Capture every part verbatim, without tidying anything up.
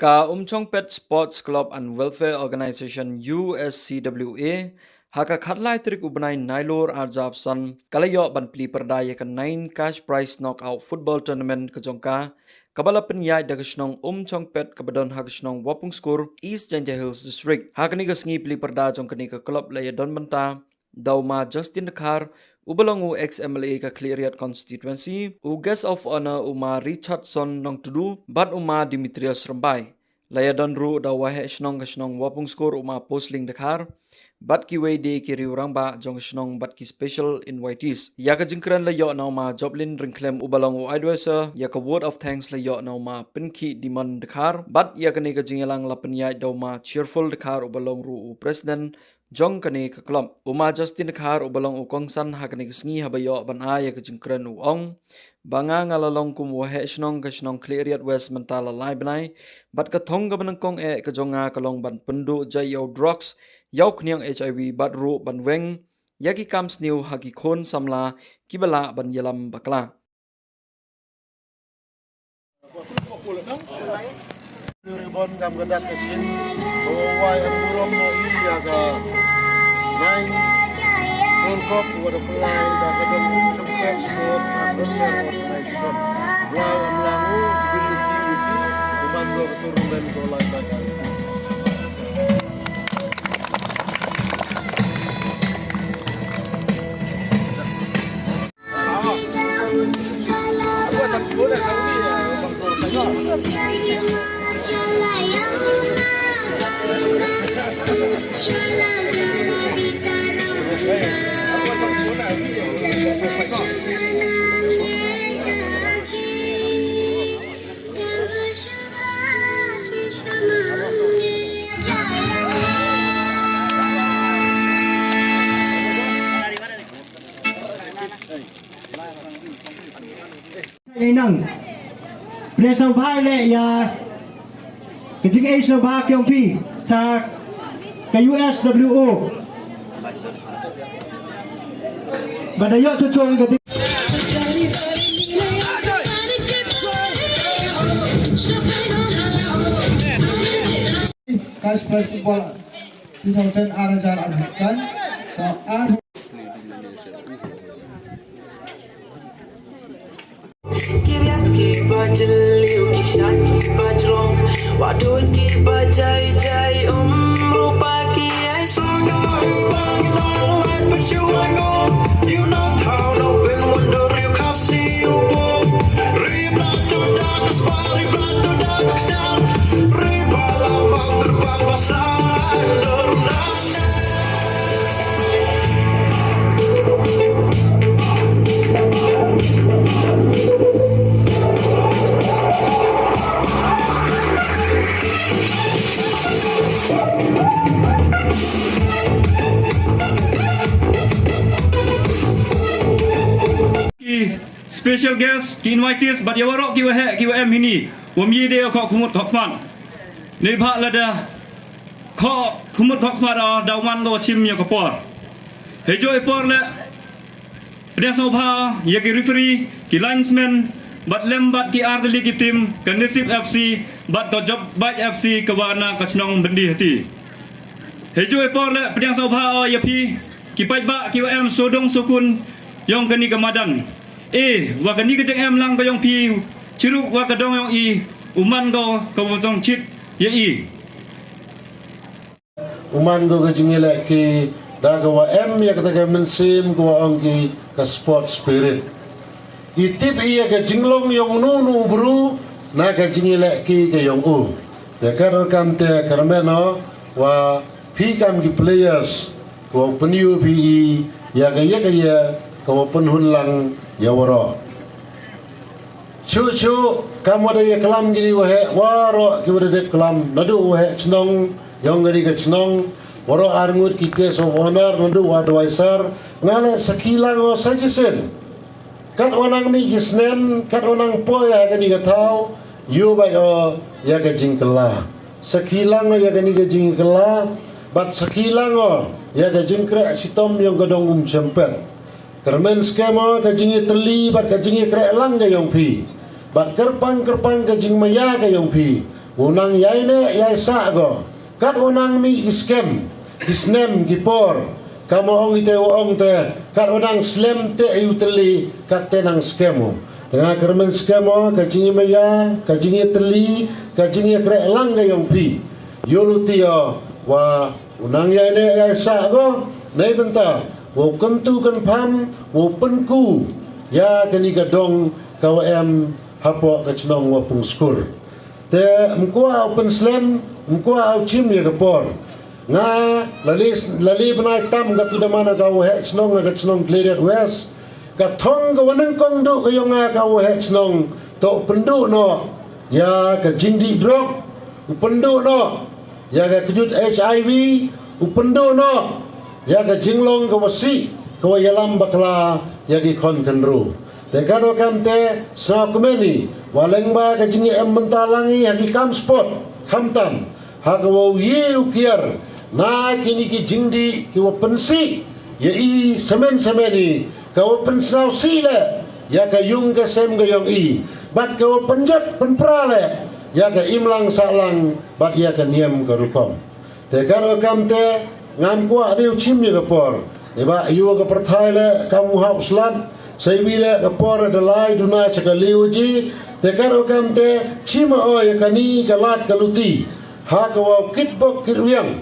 Ka Umchongpet Sports Club and Welfare Organization, U S C W A, ha ka khatlai tarik u bnai Nailur arhajar arphew san, ka la ïoh ban plie pyrda ïa ka nine cash prize knockout football tournament ka jong ka, kaba la pynïaid da ka shnong Umchongpet kaba don ha ka shnong Wapungskur, East Jaintia Hills District. Ha kane ka sngi plie pyrda jong kane ka club la ïadon bynta da u Ma Justin Dkhar, uba long u ex M L A ka Khliehriat constituency, u guest of honour u Ma Richardson Nongtudu, bad u Ma Demetrius Rymbai. La ïadon ruh da u waheh shnong ka shnong Wapungskur u Ma Posling Dkhar, bad kiwei de ki riew rangbah jong ka shnong bad ki special invitees. Ïa ka jingkren la ïoh na u Ma Joplin Ryngkhlem uba long u advisor, ïa ka word of thanks la ïoh na u Ma Pynkhih Dimon Dkhar, bad ïa kane ka jingïalang la pynïaid da u Ma Cheerful Dkhar uba long ruh u president jong kane ka club. U Ma Justin Dkhar uba long u kongsan ha kane ka sngi haba ïoh ban ai ïa ka jingkren u ong ba nga nga la long kum u waheh shnong ka shnong Khliehriat West mynta la lai bnai, bad ka thong kaba nyngkong eh ka jong nga ka long ban pynduh jait ïa u drugs, ïa u khñiang H I V bad ruh ban weng ïa ki kam sniew ha ki khun samla kiba lah ban ïalam bakla. Ribbon kam ka dak ka shin, ba wa wai em burom na i ïa ka nine Gold Cup wa da pynlai da ka dong Umchongpet Sport and Welfare Organization. Bla wa em lang u ki bin ki ki ki, u man wa ka tournament ko lai ba ka. Nang pynshong bha leh ïa ka jingïaishong bha ka yong phi sha ka U S W O. Ba da ïoh chuh chuh ka jing Cash prize football two thousand ar hajar ar hajar. Ka ar Ki riat ki ba jylliew, ki shan ki ba jrong, wah duh ki ba jai jai, um rupa ki ai. Sanga rupa ki na lai pynshua ngo, you know how no pyn wonder you can't see you bo. Ri bla tu da ka spa, ri bla tu da ka ksar, ri bla la bang terbang basah, dur das. Ki special guest, ki invitees, bad ïa waroh ki waheh, ki wa em hini, wa mih de ïa ka khmut ka khmat. Neibhah lada ka khmut ka khmat, ah, da u man ka wa chim ïa ka por. Hei jooh i por leh, pdiang sngewbha ïa ki referee, ki linesmen, bad lem bad ki ar tylli ki team, ka Nasib F C, bad ka Jopbaij F C, ka wa na ka chnong Byndihati. Hei jooh i por leh, pdiang sngewbha ïa phi, ki paidbah, ki wa em sodong sokun, yong kani ka madan. E, wa kani ka jingem lang ka yong phi, chirup wa ka dong yong i, u man ko, ka wa jong chit, ïa i. U man ko ka jingïalehke, da ka wa em ïa kata ka mynsiem ka wa ong ki ka sport spirit. I tip ïa ka jinglong yong uno uno u bru, na ka jingïalehke ka yong u. Te ka ruh kam te kyrmen o, wa phi kam ki players, ka wa pynïoh phi i, ïa ka ïa ka ïa, ka wa pynhun lang ïa waroh. Shuh shuh, kam wa da ïaklam kini waheh, waroh ki wa da dep klam, naduh waheh chnong, yong kani ka chnong, waroh arngut ki guest of honour, naduh wa advisor, nga leh sakhi lang o sa chisien. Kat wa nang mih ki snem, kat wa nang poi ha kani ka thaw, ïoh bha o ïa ka jingkylla. Sakhi lang o ïa kani ka jingkylla, bad sakhi lang o ïa ka jingkreh shitom yong ka dong Umchongpet. Kyrmen skhem o ka jingïatylli bad ka jingïakreh lang ka yong phi. Bad kyrpang kyrpang ka jingmaïa ka yong phi. U nang ïai neh ïai sah ko. Kat u nang mih ki skem, ki snem, ki por. Kam ong ite u ong te, kat u nang slem te ïa u tylli, kat te nang skem u. Te nga kyrmen skem u, ka jingïamaya, ka jingïatylli, ka jingïakreh lang ka ïong phi. Ïoh luti ïa, wa u nang ïai neh ïai sah ko, nei bynta, wow kyntu kynpham, wow pynku, ïa kani ka dong, ka wa em, hapoh ka chnong wa pung skur. Te mkwah u pynslem, mkwah u chim ïa ka por. Nga lali lali bnai tam ka tu da mana ka u heh chnong nga ka chnong Khliehriat West. Ka thong ka waneng kong du ka yong nga ka u heh chnong to u pyndu no. Ïa ka jingdih drok u pyndu no. Ïa ka kjut H I V u pyndu no. Ïa ka jinglong ka wasi ka wa ïalam bakla ïa ki khon khynru. Te ka do kam te sa kmeni wa leng ba ka jingïa em mynta lang i ha ki kam sport khamtam ha ka wa u ye u kiar na kini ki jingdih ki wa pynsi ïa i semen semen i ka wa pynsnau si le ïa ka yung ka sem ka yong i bad ka wa pynjot pynpra le ïa ka imlang sahlang bad ïa ka niam ka rukom. Te ka rukom te ngam kwah dei u chim ïa ka por. Ïa ba ïa ka pyrthai le kam u hap slap. Sa ïa le ka por da lai duna cha ka liu ji. Te ka rukom te chim o ïa kani ka lad ka luti. Ha ka wa kit bok kit wiang.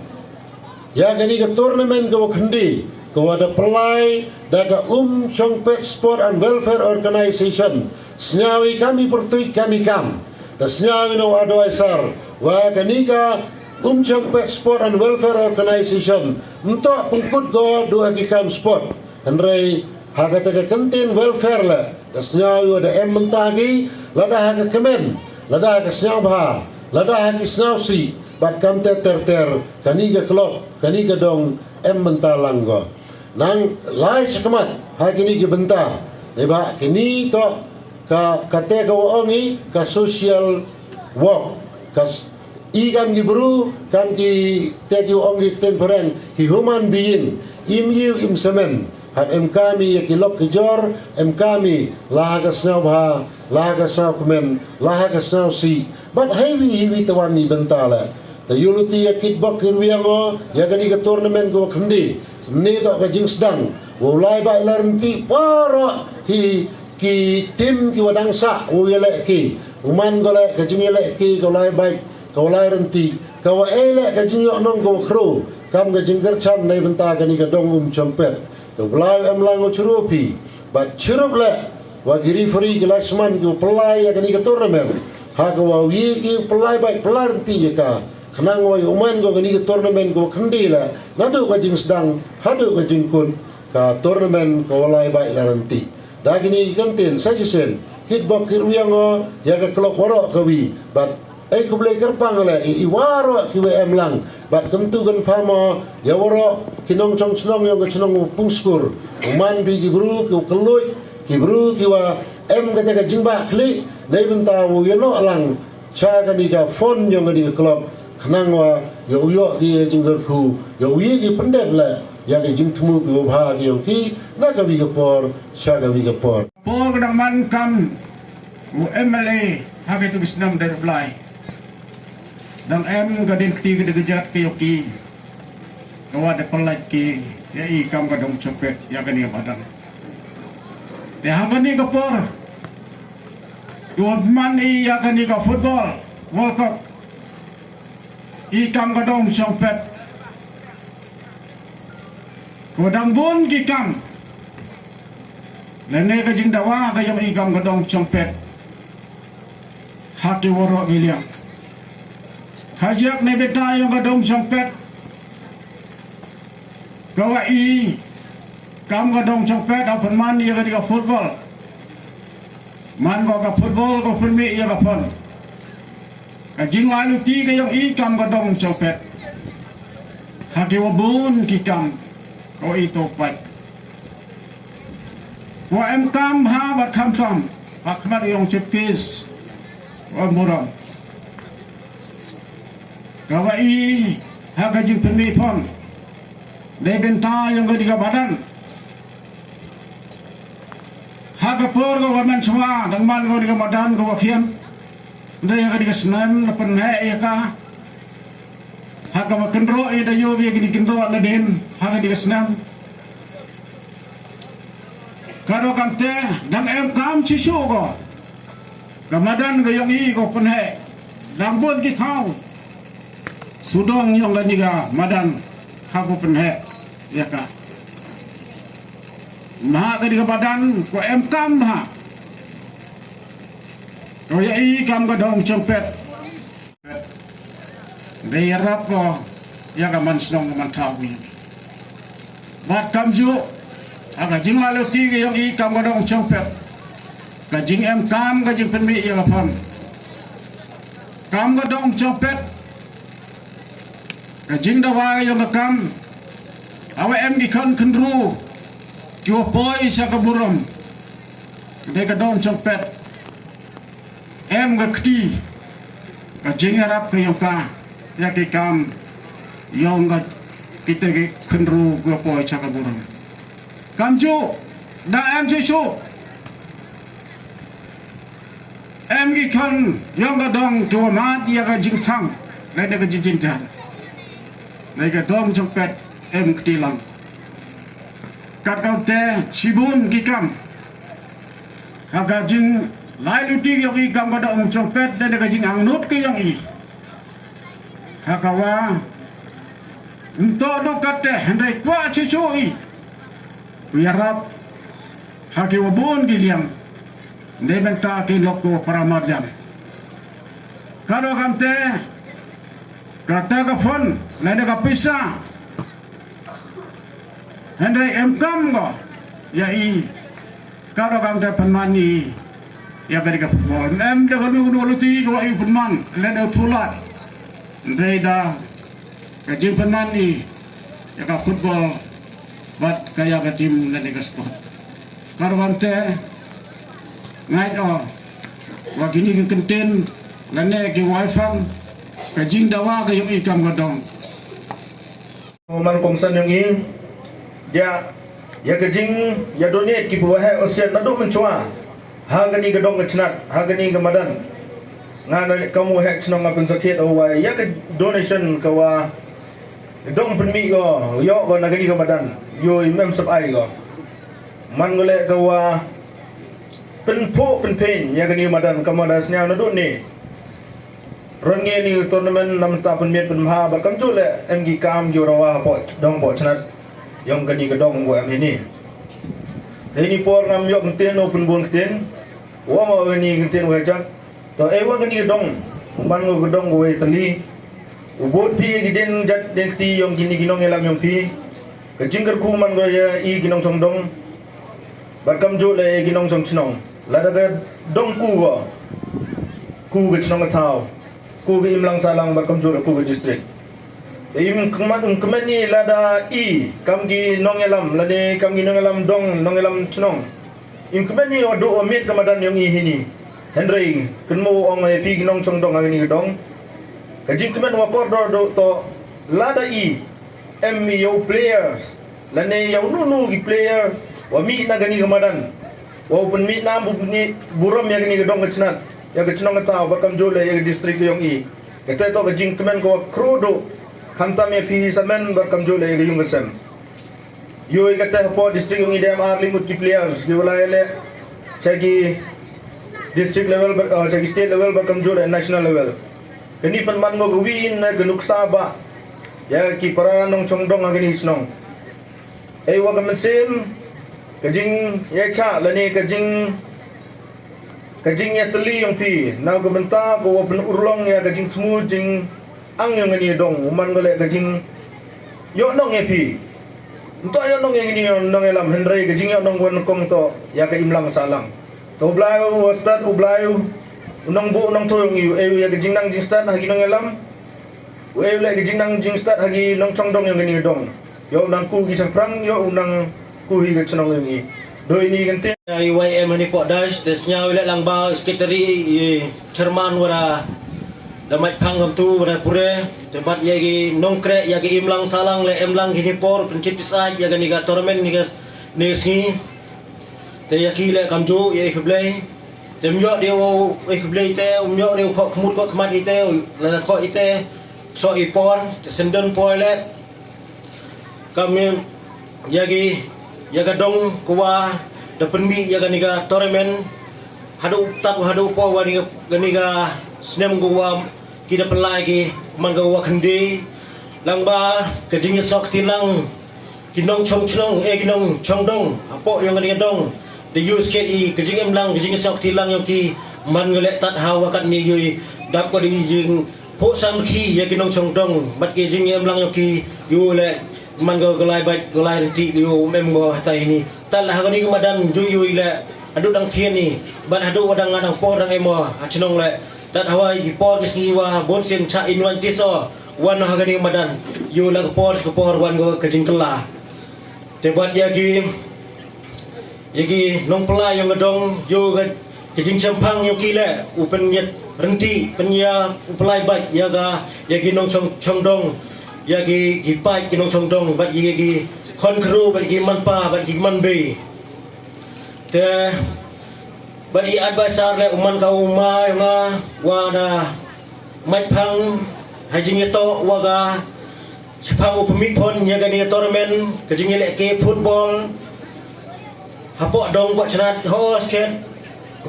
Ïa kani ka tournament ka wa khynde ka wa da pynlai da ka Um Chongpet Sport and Welfare Organization. Snyawi kami pyrtuit kami kam. Da snyawi no advisor wa kani ka Um Chongpet Sport and Welfare Organization mto pengkut go dua ki kam sport. Hynrei ha kata ka kyntin welfare le da snyawi wa da em mynta ki lada ha ka kmen lada ha ka snyawbha lada ha ki snyawsi bad kam ter ter ter kani ka klok kani ka dong em mynta lang go. Nang lai chakmat ha kini ki bynta. Ïa ba kini to ka kate ka wa ong i ka social work ka i kam ki bru kam ki te ki wa ong ki kten phareng ki human being im yu im semen. Hap em kami ïa ki lok ki jor em kami la ha ka snyawbha la ha ka snyawkmen la ha ka snyawsi bad heiwi heiwi tawan ni bynta la. Te ïuluti ïa kit bok ki ruiang o ïa kani ka tournament ka wa khynde. Ni to ka jingsdang wa u lai bai la rynti paro ki ki tim ki wa dang sah u ïa leh ki u man ko leh ka jing ïa leh ki ka u lai bai ka u lai rynti ka wa ei leh ka jing ïoh nong ka wa khro kam ka jing kyrchan nei bynta kani ka dong Um Chongpet. Te u Blai em lang u churu phi bad chirup leh wa ki referee ki lashman ki u pynlai ïa kani ka tournament ha ka wa u ye ki u pynlai bai pynlai rynti ïa ka. Khnang wa ïa u man ko kani ka tournament ka wa khynde la naduh ka jingsdang haduh ka jingkut ka tournament ka wa lai bai la rynti. Da kini ki kyntin sa shisien kit bok kit wiang o ïa ka klok waroh ka wi bad ei khublei kyrpang la i waroh ki wa em lang bad kyntu kynpham o ïa waroh ki nongchong chnong ïong ka chnong u pungskur u man bi ki bru ki u kylluid ki bru ki wa em kata ka jingbah khlieh nei bynta u ïa noh lang cha kani ka fund ïong kani ka klok khnang wa ïa u ïoh ki jingkyrkhu ïa u ïa ki pyndep la ïa ki jingthmu ki wa bha ki ïong ki na ka wi ka por cha ka wi ka por. Por ka dang man kam u M L A ha ka tu ki snam da Blai dang em ka din kti ka da ka jat ki ïong ki ka wa da pynlait ki ïa i kam ka dong chopet ïa kani ka badan. Te ha kani ka por u man i ïa kani ka football World Cup i kam ka dong chongpet. Ko dang bun ki kam lane ka jingdawa ka jong i kam ka dong chongpet ha ki waroh ki liang. Ka jiak ne beta ïong ka dong chongpet ka wa i kam ka dong chongpet ha pynman ïa ka di ka football. Man ko ka football ko pynmih ïa ka pon ka jinglai luti ka ïong i kam ka dong chongpet. Ha ki wa bun ki kam ko i to pat. Wa em kam ha wat kam kam ha khmat ïong chip kis wa muram. Ka wa i ha ka jingpynmih pon dei bynta ïong ka di ka badan. Ha ka por ka wa man chwa dang man ka di ka badan ka wa khian. Hynrei ha kane ka snem la pynheh ïa ka ha kaba kynroh ïa da ïoh ïa kine kynroh nadien ha kane ka snem. Ka dok kamte dang em kam shisha ko. Ka madan ka ïong i ko pynheh dang bun ki thaw. Sudong ïong kane ka madan ha ko pynheh ïa ka. Ma kane ka madan ko em kam ha. Ko ïa i kam ka dong chongpet. Dei ïarap ko ïa ka man shnong ka man thaw ïa. Bad kamjuh ha ka jinglaluti ka ïong i kam ka dong chongpet. Ka jingem kam ka jingpynmih ïa ka phang. Kam ka dong chongpet. Ka jingdawa ka ïong ka kam. Hawa em ki khon khynru ki wa poi sha ka burom. Dei ka dong chongpet. Em ka kti ka jingïarap ka ïong ka ïa ki kam ïong ka kita ki khynru ki wa poi sha ka burom. Kamjuh da em shisha. Em ki khon ïong ka dong ki wa mad ïa ka jingthang. Dei da ka jingjynjar. Dei ka dong chongpet em kti lang. Kat kamte shibun ki kam. Ha ka jinglaluti ïong i kam ka dong chongpet dei da ka jingangnud ka ïong i. Ha ka wa nto do kate hynrei kwah shisha i. Ïarap ha ki wa bun ki liang. Dei bynta ki lok ko paramarjan. Ka dok kamte kata ka phon lane ka pisa. Hynrei em kam ko ïa i ka dok kamte pynman i ïa ka dei ka football. Em da ka nu nu luti ko i pynman lane u thulat. Hynrei da ka jingpynman i ïa ka football bad ka ïa ka tim lane ka sport. Ka dok kamte ngai o wa kini ki kyntien lane ki wa i phang ka jingdawa ka ïong i kam ka dong. Man kongsan ïong i ïa ïa ka jing ïa donate ki phi wa heh osian naduh mynchwa ha kani ka dong ka chnat ha kani ka madan. Nga na kam wa heh chnong nga pynsakhiat o wa ïa ka donation ka wa dong pynmih ko ïoh ko na kani ka madan ïoi mem sep ai ko. Man ko le ka wa pynphuh pynphein ïa kani ka madan ka madan sniaw naduh ni. Ron ngi ni tournament nam ta pynmiat pynbha bad kamjuh le em ki kam ki rawa hapoh dong poh chnat ïong kani ka dong wa em hini. Hini por ngam ïoh ktien u pynbun ktien wa ma hini ktien wa jat. To e wa kani ka dong man ngo ka dong wa tali. U bud phi ki din jat din kti ïong kini ki nongïalam ïong phi. Ka jingkyrkhu man ngo ïa i ki nongchong dong. Bad kamjuh le ki nongchong chnong lada ka dong ku ko ku ka chnong ka thaw ku ka imlang sahlang bad kamjuh le ku ka district. Te im kmen im kmen ni lada i kam ki nongïalam lane kam ki nongïalam dong nongïalam chnong. Im kmen ni wa duh wa miet ka madan ïong i hini. Hynrei kynmaw ong ïa phi ki nongchong dong ha kani ka dong. Ka jingkmen wa kordor duh to lada i em i ïa u players lane ïa u nunu ki player wa mih na kani ka madan wa u pynmih nam bu pynmih burom ïa kani ka dong ka chnat ïa ka chnong ka thaw bad kamjuh le ïa ka district ïong i. Kata to ka jingkmen ka wa khruh duh khamtam ïa phi samen bad kamjuh le ïa ka yung ka sem. Ïoi kata hapoh district ïong i dem ar lyngut ki players ki wa la ïa le cha ki district level bad cha ki state level bad kamjuh le national level. Kani pynman ngo ka wi in na ka nuksa ba ïa ki para nongchong dong ha kani chnong. Ei wa ka mynsiem ka jing ïa cha lane ka jing ka jing ïa tali ïong phi na ka bynta ko wa pynurlong ïa ka jing thmu jing ang ïong ngani dong u man ngole ka jing ïoh nong ïa phi. Nto ïoh nong ïa ngani nong ïa lam hynrei ka jing ïoh nong wan kong to ïa ka imlang salang. To u blai u stad u blai u nong bu nong to ïong ïa ka jing nang jing stad ha ki nong ïa lam. Wei u leh ka jingnang jingstad ha ki nongchong dong ïong kani ka dong. Ïoh u nang ku ki shaphrang ïoh u nang ku hi ka chnong ïong i. Doi ni kan te. I wai em hani pok dais te sñiaw i leh lang ba secretary i chairman wara da mait phang kam tu wara pure. Te bat ïa ki nongkreh ïa ki imlang salang leh emlang kini por pynchit pisai ïa kani ka tournament ni ka ni sngi. Te ïa ki leh kam ju ïa i khublei. Te um ïoh de u, eh, khublei te, um ïoh de u khoh khmut khoh khmat ite, lada khoh ite, soh i por, te syndon poi leh. Kam ïa ki, ïa ka dong ka wa da pynmih ïa kane ka tournament. Haduh tad, haduh poi wa ni, kane ka snem ka wa ki da pynlai ki man ka wa khyndiat. Lang ba ka jingïasoh kti lang ki nongchong chnong, eh, ki nongchong dong hapoh ïong kane ka dong. Da ïoh skhet i ka jingim lang, ka jingïasoh kti lang ïong ki man ka leh tad ha wa kat ni ïoh i dap ka ding jing pok sam ki ïa ki nongchong dong, bad ki jingim lang ïong ki ïoh leh man ka ka lai bad ka lai rynti ïoh um em mo ha tai ni. Tad la ha kane ka madan ju ïoh leh haduh dang khian ni, bad haduh wa dang nga dang por dang em mo ha chnong leh. Tad hawa i por ki sngi wa bun sien cha in wan ti so wan ha kane ka madan ïoh la ka por ka por wan ka jingkylla. Te bad ïa ki, ïa ki nongpynlai ïong ka dong, ïoh ka, ka jingchemphang ïong ki leh, u pynïaid rynti, pynïa, u pynlai bad ïa ka, ïa ki nongchong, chong dong, ïa ki, ki paid ki nongchong dong, bad ïa ki khon khru, bad ki man pa, bad ki man bei. Te, bad i advisor leh u man ka u ma ïong nga, wa da, mait phang, ha jingïatoh, wa ka, Shaphang u pynmih phon ïa kane ka tournament, ka jingïalehke football hapoh dong, poh chnat, ho skhet,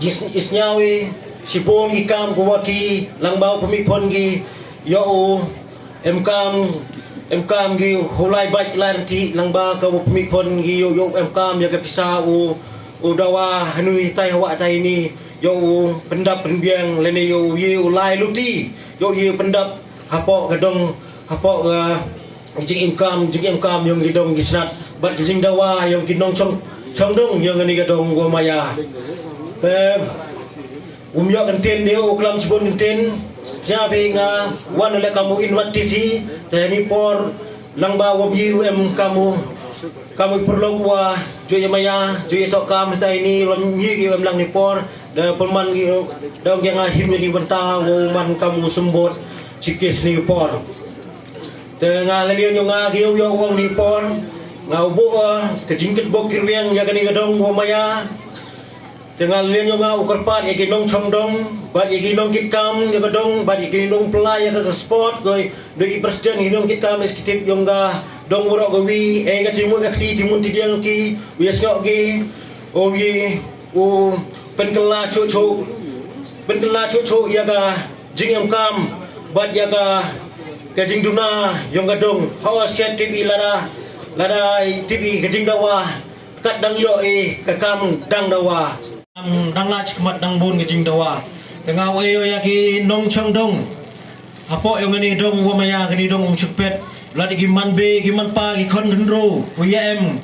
jis isnyawi, shibun ki kam ka wa ki, lang ba u pynmih phon ki, ïoh u, em kam, em kam ki, hulai bad lan ti, lang ba ka u pynmih phon ki, ïoh, ïoh em kam, ïa ka pisa u, u dawa, hanu hi tai hawa tai ni, ïoh u, pyndap pynbiang, lane ïoh u, ïoh u lai luti, ïoh u, ïoh pyndap, hapoh ka dong, hapoh ka jingim kam, jingim kam ïong ki dong ki chnat, bad ki jingdawa ïong ki nongchong, chong dong ïong kane ka dong wa maya. Te, um ïoh kyntin de u klam shibun kyntin, nya bi nga, wan leh kam u in wat tisi, te ni por, lang ba wam ïoh em kam u, kam u pyrlok wa, ju ïa maya, ju ïa tok kam, te ni, wam ïoh em lang ni por, da pynman ïoh, da ong ïa nga him ïa ni bynta, wa man kam u symbot, chikis ni por. Te nga la liang ïong nga ki ïoh ïoh ong ni por. Nga u buh, eh, ka jingkit bok ki rwiang ïa kane ka dong wa maya. Te nga la liang ïong nga u kyrpad ïa ki nongchong dong, bad ïa ki nongkit kam ïa ka dong, bad ïa ki nongpynlai ïa ka, ka sport, koi, doi i president ki nongkit kam executive ïong ka dong waroh ka wi, eh, ka timun ka kti timun ti diang ki, wi sngok ki, o wi, u pynkylla chuh chuh, pynkylla chuh chuh ïa ka jingem kam, bad ïa ka, ka jingduna, ïong ka dong, hawa skhet tip i lada, lada i tip i ka jingdawa, kat dang ïoh i, ka kam dang dawa. Dang, dang la chikmat dang bun ka jingdawa. Ka nga u e ïa ki nongchong dong. Hapoh ïong kani dong wa maya kani dong um chukpet. Lada ki man be, ki man pa, ki khon hynro, u ïa em.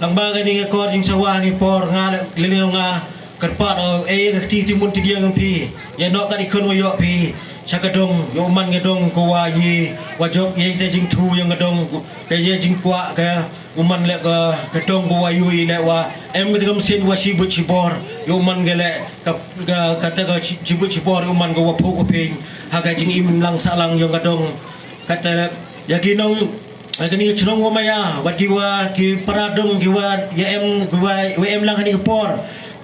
Nang ba kani ka kor jingsawa ni por nga le, le, le nga, kyrpad o, eh, ka kti timun ti diang phi. Ïa noh ka di khon wa ïoh phi. Cha ka dong, ïoh man ka dong ko wa ïe, wa jop ïe te jingthu ïong ka dong, ka ïe jingkwah ka, u man le ka, ka dong ko wa ïoh ïe le wa, em ka dong sin wa shibut shibor, ïoh man ka le, ka, ka, ka te ka shi-, shibut shibor, ïoh man ka wa phu ko phi, ha ka jingim lang sa lang ïong ka dong, ka te, ïa ki nong, Ai kani ka chnong wa maya, wat ki wa ki para dong ki wa ïa em, ki wa, wa em lang kani ka por.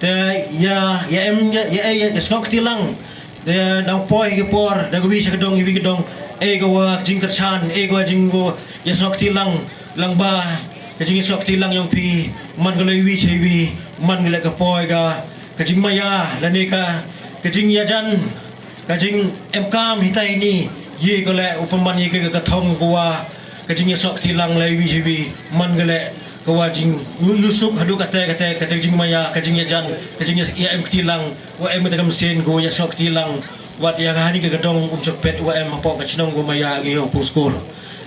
Te ïa, ïa em, ïa, ïa, ïa, ïa sngok kti lang. Te dang poi ki por, da ka wi sa ka dong, wi ka dong. Ei ka wa jingkyrchan, ei ka wa jing wa, ïa sngok kti lang, lang ba, ka jing ïa sngok kti lang ïong phi, man ka lei wi sa wi, man ka lei ka poi ka, ka jingmaya, lane ka, ka jingïajan, ka jingem kam hitai ni, ïe ko le u pynban ïe ka, ka thong ko wa, ka jingïasoh kti lang le wi hi wi, man ka le, ko wa jing, yu, yu suk haduh kate, kate, kate jingmaya, ka jingïajan, ka jingïa, ïa em kti lang, wa em kate ka msien ko ïasoh kti lang, wat ïa ka hani ka, ka dong um chok pet, wa em hapoh ka chnong ko maya, ki ho pu skur.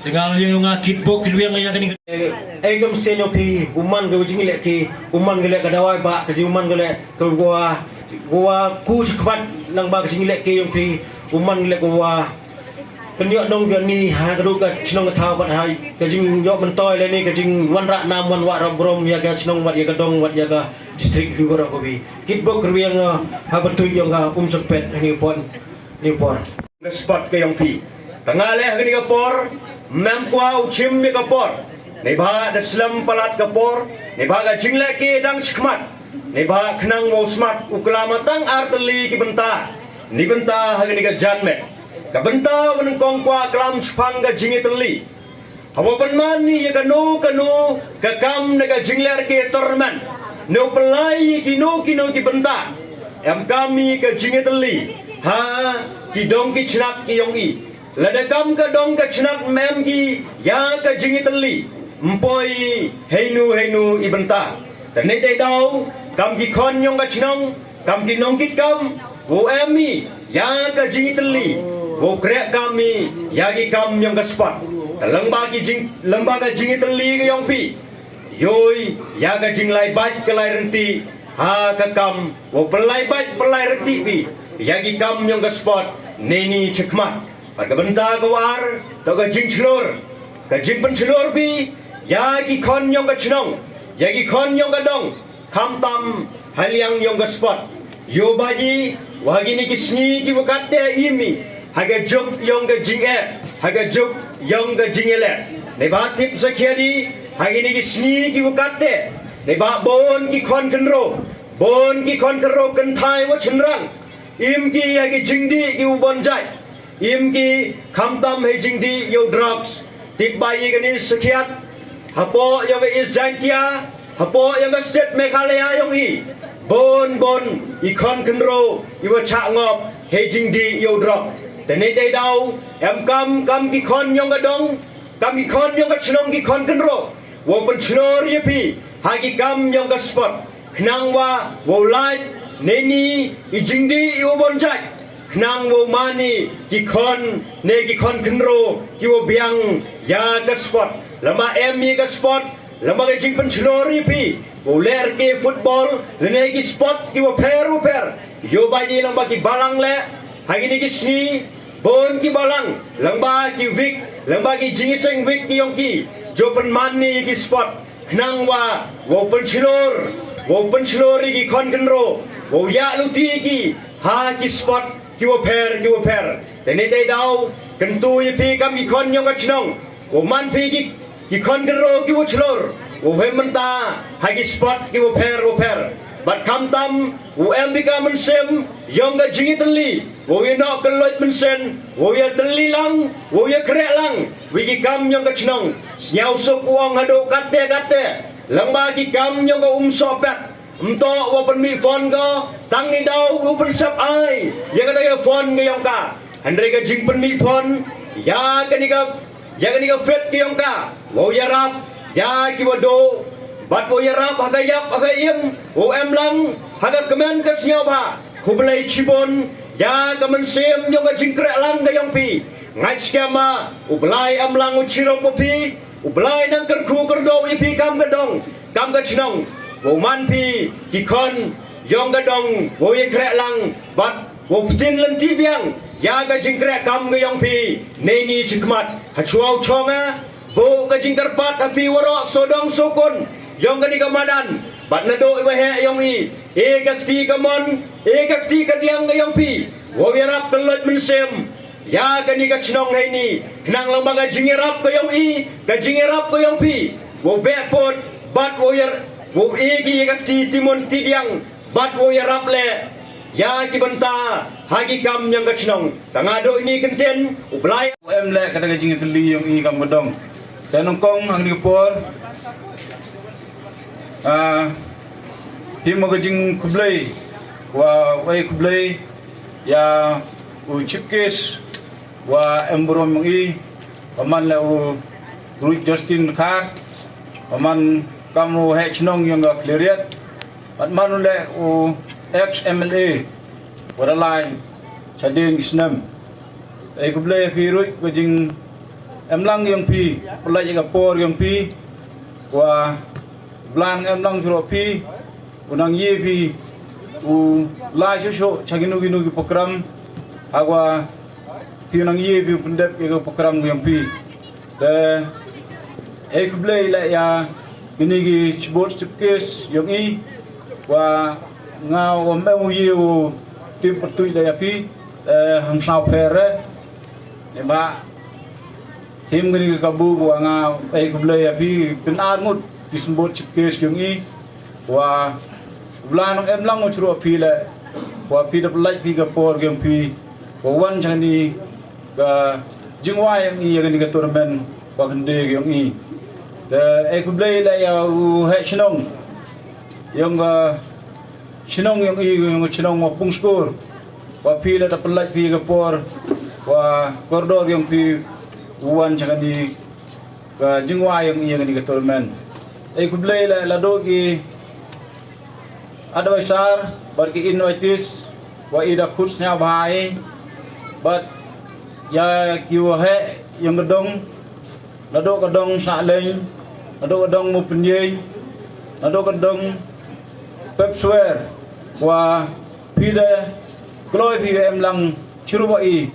Te nga liang nga kit bok kit wiang ïa kani. Eh, eh, kam sien ïong phi, u man ka jingïalehke, u man ka leh ka dawai ba, ka jing u man ka leh, ka wa, wa ku shakhmat, lang ba ka jingïalehke ïong phi, u man ka leh ka wa. Pynïoh nong biang ni, ha ka duk ka chnong ka thaw bad ha, ka jingïoh myntoi lane, ka jingwanrah nam wanrah brom ïa ka chnong wat ïa ka dong wat ïa ka district phi waroh ko phi. Kit bok kit wiang, ha ba tuid ïong ka um chok pet, hani pon. Ni por. Nge spot ka ïong phi. Ka nga leh ha kani ka por, mem kwah u chim ïa ka por. Ni ba da slem palat ka por, ni ba ka jingleh ki dang shikmat. Neibhah khnang wow smat u klam tang ar tylli ki bynta. Ni bynta ha kani ka janmiet. Ka bynta ba nyngkong kwah klam shaphang ka jingïatylli. Haba pynman ïa kano kano ka kam na ka jingleh rke tournament, ne u pynlai ïa kino kino ki bynta, em kam ïa ka jingïatylli ha ki dong ki chnat ki yong i. Lada kam ka dong ka chnat mem ki ïa ka jingïatylli, ym poi heinu heinu i bynta. Te ngi dei daw kam ki khon yong ka chnong, kam ki nongkit kam, wow em i ïa ka jingïatylli, wow kreh kam i ïa ki kam yong ka sport. Te lyngba ki jing, lyngba ka jingïatylli ka yong phi, yoh i ïa ka jinglai bad ka lai rynti ha ka kam, wow pynlai bad pynlai rynti phi ïa ki kam yong ka sport neini chakhmat. Bad ka bynta ka war, to ka jingchlur, ka jingpynchlur phi ïa ki khon yong ka chnong, ïa ki khon yong ka dong, khamtam ha liang yong ka sport. Yoh ba i, wa kini ki sngi ki wa kat te im i ha ka juk yong ka jingeh, ha ka juk yong ka jingeh leh. Neibhah tip sa khia di, ha kini ki sngi ki wa kat te, neibhah bun ki khon khynraw, bun ki khon khynraw kynthai wa chynrang, im ki ha ki jingdih ki u bun jait. Im ki khamtam ha jingdih ïa u drugs. Tip ba i kani sakhiat, hapoh yong ka East Jaintia, hapoh yong ka state Meghalaya yong i, bun bun i khon khynraw i wa chah ngop ha jingdih ïa u drugs. Te ngi dei daw, em kam, kam ki khon yong ka dong, kam ki khon yong ka chnong ki khon khynraw, wow pynchlur ïa phi ha ki kam yong ka sport. Khnang wa wow lait neini i jingdih i wa bun jait. Khnang wow man i ki khon ne ki khon khynraw ki wa biang ïa ka sport. Lama em ïa ka sport, lama ka jingpynchlur ïa phi, wow leh rke football, lane ki sport ki wa pher wa pher. Yoh ba i lama ki balang leh, ha kini ki sngi, bun ki balang, lyngba ki wik, lyngba ki jingïaseng wik ki yong ki, jooh pynman i ki sport. Khnang wa, wow pynchlur, wow pynchlur i ki khon khynraw, wow ïaid luti ki ha ki sport ki wa pher, ki wa pher. Te ngi dei daw, kyntu ïa phi kam ki khon yong ka chnong, wow man phi ki, ki khon khynraw ki wa chlur, wow heh mynta ha ki sport ki wa pher, wa pher. Bad khamtam, wow em bika mynsiem yong ka jingïatylli, wow ïa noh ka loit mynsiem, wow ïa tylli lang, wow ïa kreh lang, wi ki kam yong ka chnong. Sngewsuk u ong haduh katte katte, lyngba ki kam yong ka um sohpet, ym toh wa pynmih phone ko, tang ni daw u pynsep ai ïa kata ka phone ka yong ka. Hynrei ka jingpynmih phone ïa kani ka, ïa kani ka phone ka yong ka, wow ïarap ïa ki wa duh, bad wow ïarap ha ka ïap ha ka im, wow em lang ha ka kmen ka sngewbha. Khublei chibun ïa ka mynsiem yong ka jingkreh lang ka yong phi. Ngait skhem ma, u Blai em lang u chirup wa phi, u Blai nang kyrkhu kyrdoh ïa phi kam ka dong, kam ka chnong, wow man phi ki khon yong ka dong, wow ïa kreh lang, bad wow pyntin lynti biang ïa ka jingkreh kam ka yong phi neini chakhmat. Ha chwa u chong nga, buh ka jingkyrpad ha phi waroh sawdong sawkun yong kani ka madan, bad naduh i wa heh yong i, e ka kti ka mon, e ka kti ka diang ka yong phi, wow ïarap ka loit mynsiem ïa kani ka chnong heini, khnang lyngba ka jingïarap ka yong i, ka jingïarap ka yong phi, wow beh pud, bad wow ïar, wow e ki ïa ka kti ti mon ti diang, bad wow ïarap leh ïa ki bynta ha ki kam yong ka chnong. Tang haduh ini kyntien, u Blai. Em leh kata ka jingïatylli yong i kam ka dong. Te nyngkong ha kani ka por, ah, hi ma ka jingkhublei, wa, wa khublei ïa u chief guest, wa em burom yong i, wa man leh u Ruth Justin Khar, wa man kam u heh chnong yong ka Khliehriat, bad man u leh u ex M L A, wa da lai chadien ki snem. Ei khublei phi ruh ka jing em lang yong phi, pynlait ïa ka por yong phi, wa blang em lang phi ruh phi, u nang ïa phi, u lai shuh shuh cha kino kino ki program, ha wa phi u nang ïa phi u pyndep ïa ka program yong phi. Te ei khublei leh ïa kini ki chibut chipkes yong i, wa nga wa me u ïa u tim pyrtuit leh ïa phi, te ham saw pher re. Neibhah him kini ki kabu wa nga ei khublei ïa phi, pyn ar ngut ki chibut chipkes yong i, wa Blei nang em lang u chru phi le. Wa phi da pynlait phi ka por yong phi wa wan chang ni ka jingwai yong i ya kani ka tournament wa kande yong i. Te e khublei le ya u heh chnong yong ka chnong yong i, yong ka chnong wa Pung Skur. Wa phi le da pynlait phi ka por wa kordor yong phi wan chang ni ka jingwai yong i ya kani ka tournament. E khublei le la do ki advisor bad ki invitees wa i da khut sñiaw bha i bad ya ki wa heh yong ka dong, na do ka dong Sah Leng, na do ka dong Mu Pynjeng, na do ka dong Pep Swer, wa phi da kloi phi em lang chru wa i.